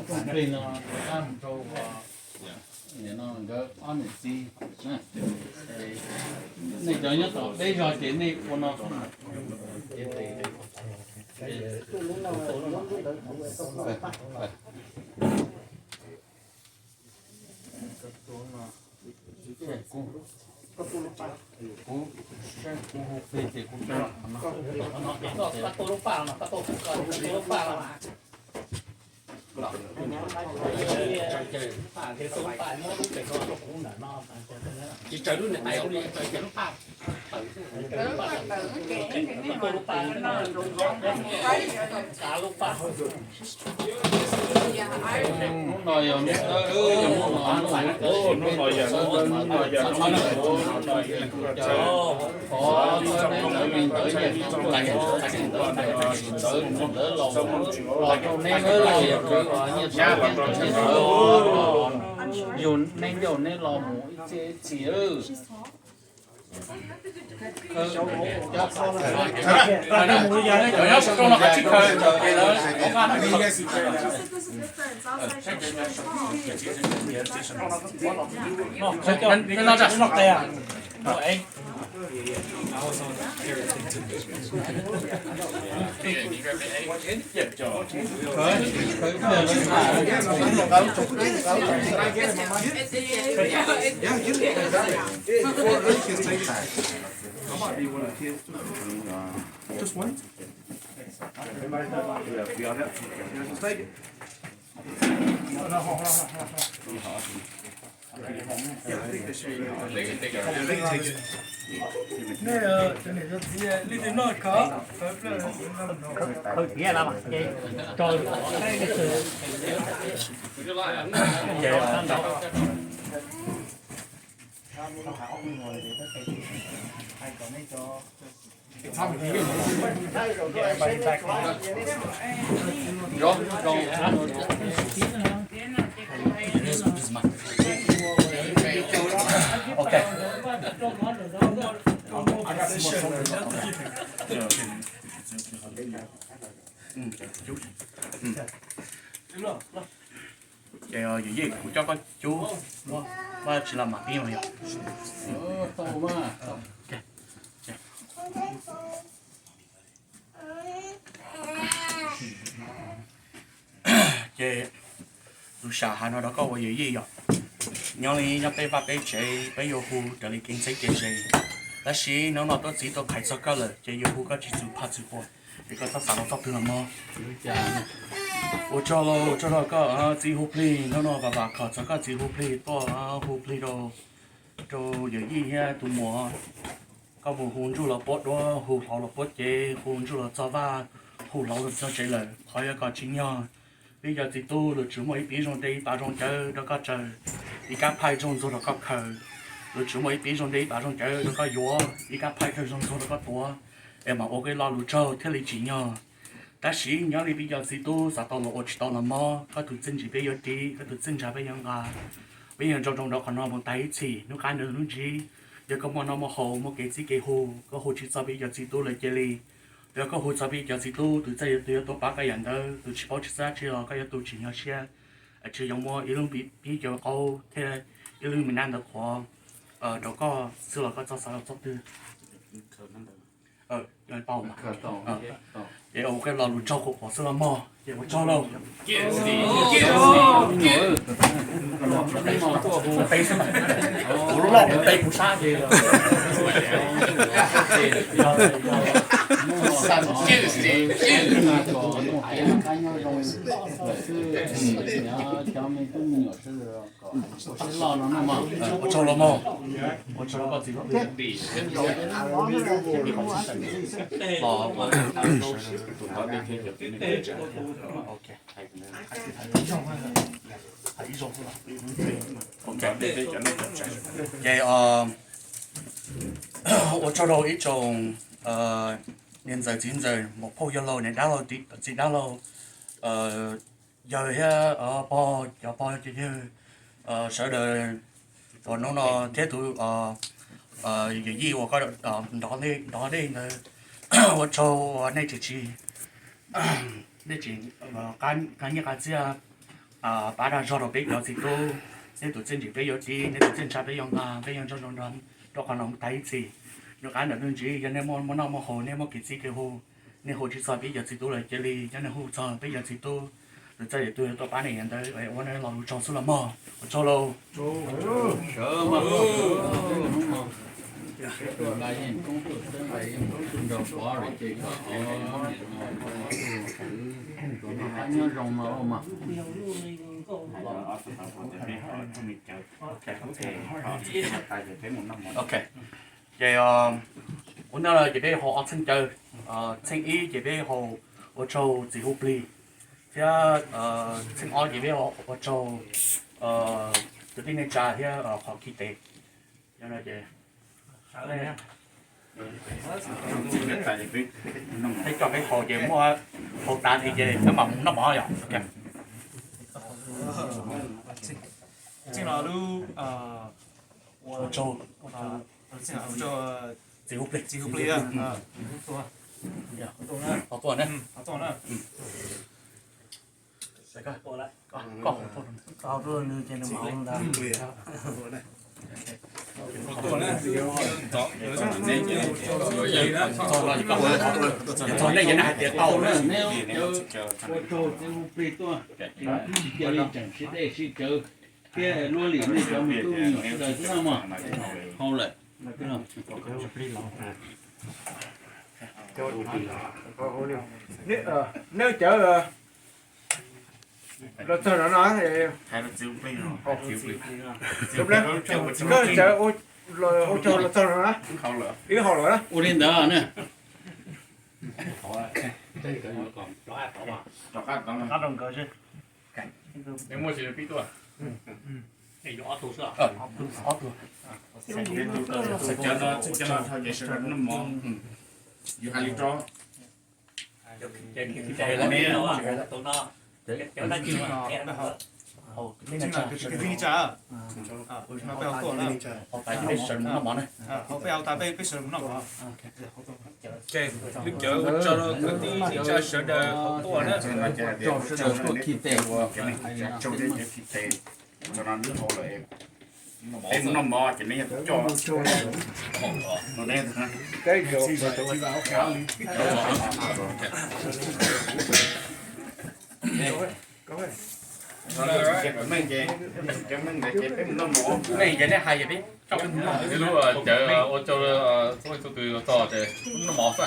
Plig no rov qab mus rau ua no nkawd ob niam txiv. Nej cov nyob tom peb zog ces nej ua no. Hnub no yog hnub, hnub no yog hnub, hnub no yog hnub, hnub no yog hnub, hnub no yog hnub, ntawd ntawd los los rau neb, yog nyiaj txiag nyiaj txiag, yug neb ncauj neb los mus ib txhis ib txhis. Just one? Yeah, yeah, yeah, just take it. Ces yawm yij, kuv coj koj cub, muab tsis los mam pib yog. Ces tus sam hais no rau koj ua yawm yij yom. Nyob li nyob peb vaj peb tsev peb yuav hu raws li kev ntxheb kev ze, tab sis hnub no tuaj txiv tuaj qhais txog koj lawm ces yuav hu koj tsis txwm phaj txwm quas, es koj txhob xav rau txoj twg los mog. Ua tsaug, ua tsaug rau koj txiv hu plig, hnub no vam vam khom txog koj txiv hu plig tuaj hu plig rau, rau yawm yij thiab tus muam. Koj mus hu ntsuj los puab duab, hu hlauv los puab cev, hu ntsuj los txog vaj, hu hlauv los txog tsev lawm, qhov yog kom tsim nyog peb cov txiv tub, lus tswv muaj ib pib zoo dej ib pas zoo cawv rau koj tsaws, ib kab phaij zoo ntxuag rau koj khaws. Lus tswv muaj ib pib zoo dej ib pas zoo cawv rau koj yuav, ib kab phaij kawg zoo ntxuag rau koj tuav, es mam ua koj lo lus tsaug thiaj li tsim nyog. Tab sis nyob li peb cov txiv tub xav tau los ua tsis tau los mog, koj tus txiaj ntsig peb yuav ris, koj tus txiaj ntsig peb yuav nqa. Peb yuav nrau nrau nrau qhov no mus tag ib txhis, hnub qab ntawd hnub ntsis, yog koj muaj noj muaj haus muaj kev txib kev hu, koj hu tsis txog peb cov txiv tub lawm cia li. Yog koj hu txog peb cov txiv tub, tus txawj yuav, tus yuav tuaj pab koj yam ntawd, tus tsis paub tsis txawj tsis los koj yuav tu tsis nyog siab. Tsis yog muaj ib lub pib cov qaub thiab ib lub me nab ntawd qhuav rau koj xwb los koj txhob xav rau txoj twg. Tau, es ua koj lo lus tsaug qhuav qhuav xwb los mog, ces ua tsaug lauj. Kuv lub loj kuv teb kuv sab ces ua tsaug los mog, ua tsaug los koj txiv. Ces ua tsaug rau ib tsoom niam ntxawm txiv ntxawm, muam phauj yawg laus niam dab laug txiv dab laug, yawg thiab pog, cov pog cov yawg sawv daws uas hnub no thiab tus yawm yij uas koj nrov dej ntawd, ua tsaug uas nej tsis, nej tsis qab nyiaj qab txiaj pab dag zog rau peb cov txiv tub. Nej tus txiaj ntsig peb yuav tib, nej tus txiaj ntsha peb yuav nqa, peb yuav nrog nrog nrog rau qhov no mus tag ib txhis. Nyob qab ntawm hnub ntsis yog nej muaj noj muaj haus, nej muaj kev txib kev hu, nej hu tsis txog peb cov txiv tub lawm cia li coj nej hu txog peb cov txiv tub. Tus txawj tus twg tuaj pab nej ntawd ua nej lo lus tsaug xwb los mog. Ua tsaug lauj. Ok, ces ua ntej no ces peb hu ob txheej caw, txheej ib ces peb hu ua tsaug txiv hu plig, thiab txheej ob ces peb hu ua tsaug kwv tij neej tsa thiab qhov khi tes. Peb coj peb haus ces muaj haus tas li ces peb mam mus noj mov yom. Txheej no lub, ua tsaug txiv hu plig, txiv hu plig. Haus tuaj na. Txog nej yeej hais tias tau na. Ua tsaug txiv hu plig tuaj, cia li tseem sib dej sib cawv thiab luab lim nej cov me tub me nyuam sawv daws xwb no mog. Hau lawm. Nej cawv los txog no no, koj cawv ua tsaug los txog no na, ib hau lawm na. Ua li ntawd na. Yuav hais li rau peb hau tas peb sawv mus noj mov. Lwm cawv ua tsaug rau kwv tij neej tsa sawv daws tuaj na. Tuaj khi tes, tsaug cov khi tes, txog no lwm hau lawm. Peb mus noj mov ces neb coj no. Meej ces, meej ces peb mus noj mov. Meej ces nej hais ces peb coj peb mus noj. Lub cawv ua tsaug txhua leej txhua tus txog ces noj mov xwb.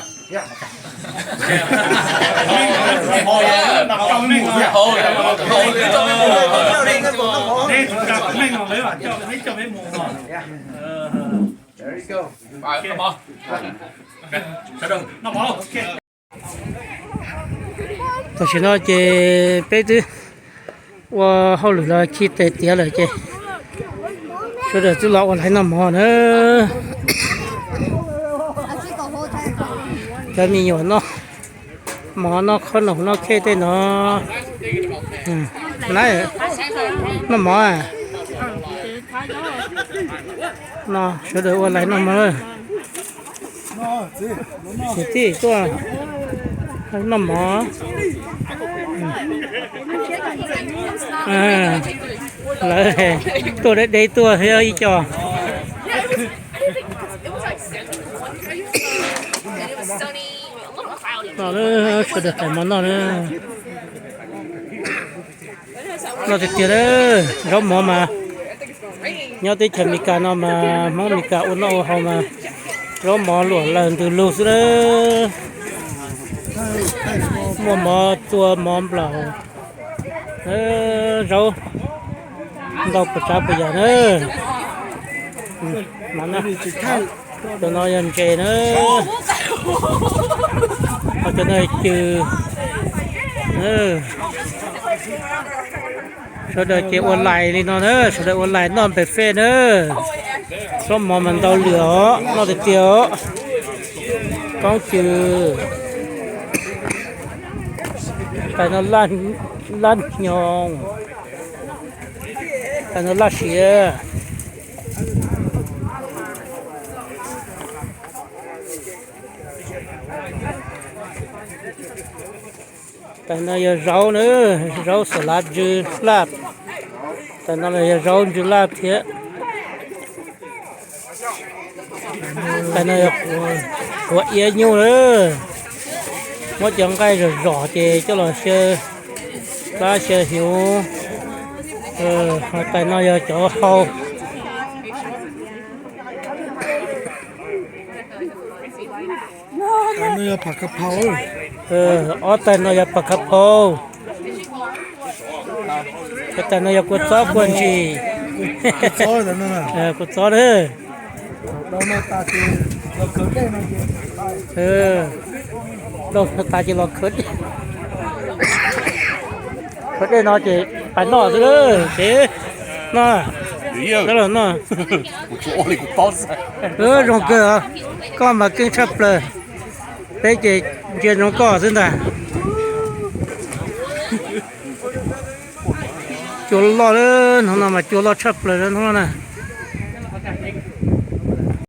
Noj mov. Tam sim no ces peb twb ua hauj lwm los khi tes tiav lawm ces sawv daws twb los ua laib noj mov na. Cov me nyuam noj mov noj khob noom noj khej tej no. Noj mov, no sawv daws ua laib noj mov. Kwv tij tuaj noj mov. Lawv tuaj deb deb tuaj thiab ib co. No sawv daws hais mov noj na. Noj tiag tiag, zaub mov mas nyob teb chaws Amelikas no mas Hmoob Amelikas ua noj ua haus mas zaub mov luam lawm ntws lug xwb na. Muaj mov txua mov nplaum, zaub ntau puas tsav puas yam na. Cov no yog ntses na. Ho cov no cws. Sawv daws ces ua lais li no na, sawv daws ua lais noj npem fej na. Zaub mov mas ntau lawm os, noj tiag tiag os. Koob cws, tais no laj nyoos, tais no laj siav. Tais no yog zaub na, zaub xas lav ntsw laj. Tais no los yog zaub ntsw laj thiab. Tais no yog quav iab nyuj na. Muab cov nqaij zom zom ces coj los xyaw plab xyaw hnyuv. Tais no yog cov hau. Ob tais no yog pas khav phau. Tais no yog kua txob kua ntsis. Kua txob na. Dej tas ces los khawb dej no ces pais noj xwb ces noj. Los noj. Zoo kawg, koj mas keej tshaj plaws. Peb ces ntsia ntsoov koj xwb ntag. Cua loj, hnub no mas cua loj tshaj plaws hnub no na.